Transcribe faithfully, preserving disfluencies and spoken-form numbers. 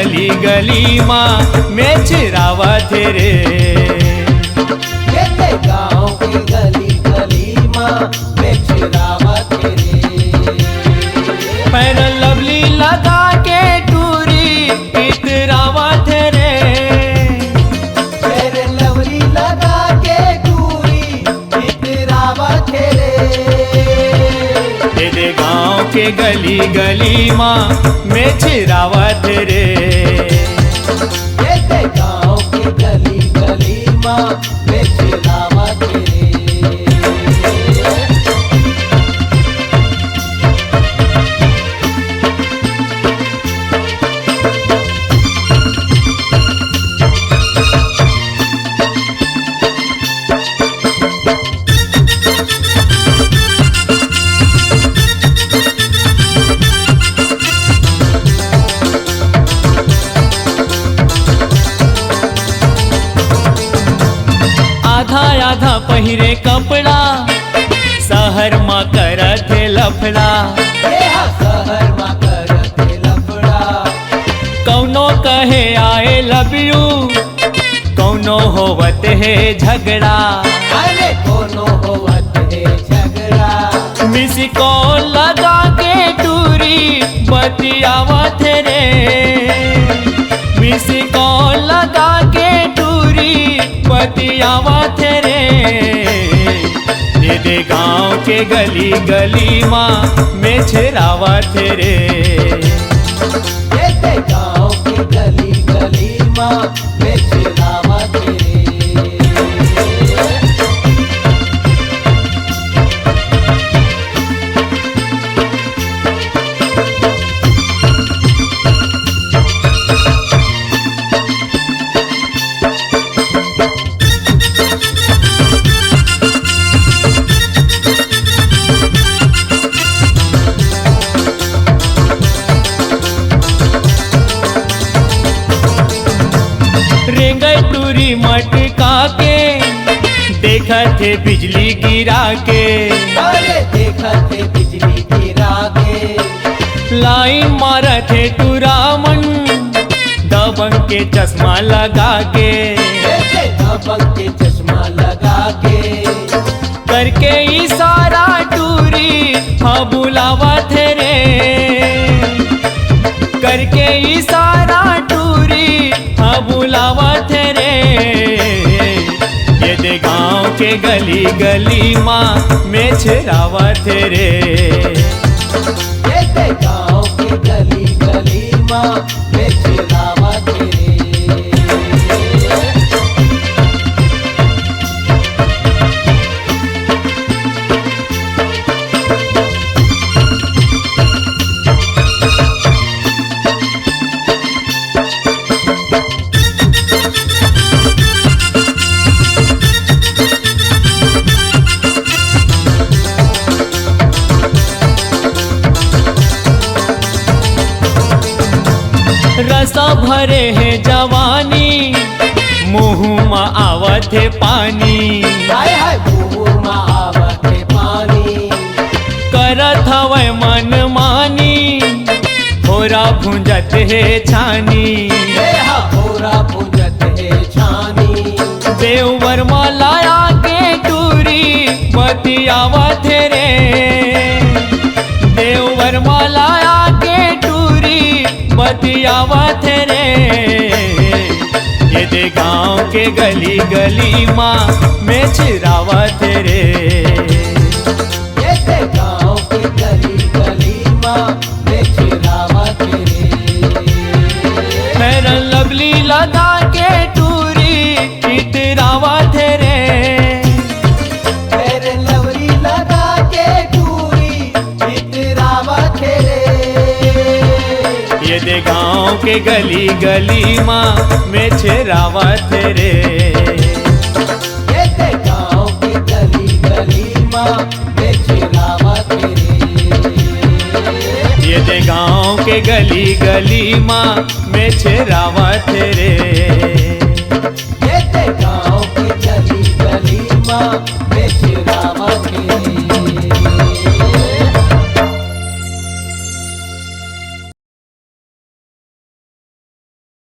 गली गली मा मेछरावत रे। ये ते गाँव के गली गली मा मेछरावत रे। Fair Lovely लगा के टूरी इतरावत रे। Fair Lovely लगा के टूरी इतरावत रे। ये दे गाँव के गली गली मा मेछरावत रे। ये दे गाँव के गली गली मा मेछरावत रे। आधा आधा पहिरे कपड़ा, शहर मा करत हे लफड़ा। ए हा शहर मा करत हे लफड़ा। कौनो कहे I love you, कौनो होवत हे झगड़ा। अरे कोनो होवत हे झगड़ा। Miss call लगा के टूरी बतियावत रे। Miss call लगा के टूरी बतियावत रे। ये दे गाँव के गली गली मा मेछरावत रे। ये ते गाँव के गली गली मा मेछरावत रे। रेंगई टूरी मटका के देखत हे बिजली गिरा के। अरे देखत हे बिजली गिरा के। Line मारत हे टूरा मन दबंग के चश्मा लगा के। ए दबंग के चश्मा लगा के। करके इशारा टूरी हा बुलावत रे। करके इशारा टूरी हा बुलावत रे। ये दे गाँव के गली गली मा मेछरावत रे। ये ते गाँव के गली गली मा मेछरावत रे। रसा भरे हे जवानी, मुँह मा आवत हे पानी। हाय हाय, मुँह मा आवत हे पानी। करत हवय मनमानी, होरा भूंजत हे छानी। ए हा, होरा भूंजत हे छानी। देवर मा लाया के टूरी बतियावत हे रे। देवर मा लाया के टूरी बतियावत हे रे। ये दे गाँव के गली गली मा मेछरावत हे रे। ये ते गाँव के गली गली मा मेछरावत हे रे। Fair Lovely लगा के टूरी इतरावत हे रे। Fair Lovely लगा के टूरी इतरावत हे रे। ये दे गाँव के गली गली मा मेछरावत हे रे। ये ते गाँव के गली गली मा मेछरावत हे रे। ये ते गाँव के गली गली मा मेछरावत हे रे।